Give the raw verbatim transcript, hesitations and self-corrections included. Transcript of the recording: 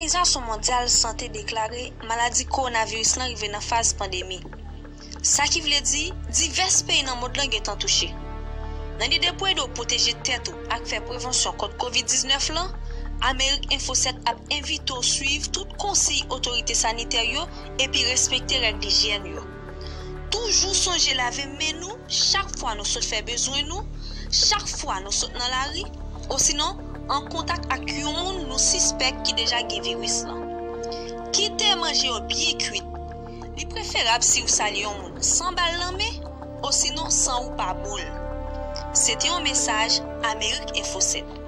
Òganizasyon Mondyal Sante deklare maladi kowonaviris lan rive nan faz pandemi. Sa ki vle di, divès peyi nan mond lan gentan touche. Nan lide pou ede w pwoteje tèt ou ak fè prevansyon kont kovid diznèf lan, Amerik Enfo sèt ap envite w swiv tout konsiy otorite sanitè yo epi respekte règ lijyèn yo. Toujou sonje lave men nou chak fwa nou sot fè bezwen nou, chak fwa nou sot nan lari, osinon an kontak ak yon moun nou sispèk ki deja gen viris lan. Kite manje yo byen kwit. Li preferab si w salye yon moun san ba l nan men, osinon san ou pa bo l. Se te yon mesaj Amerik Enfo sèt.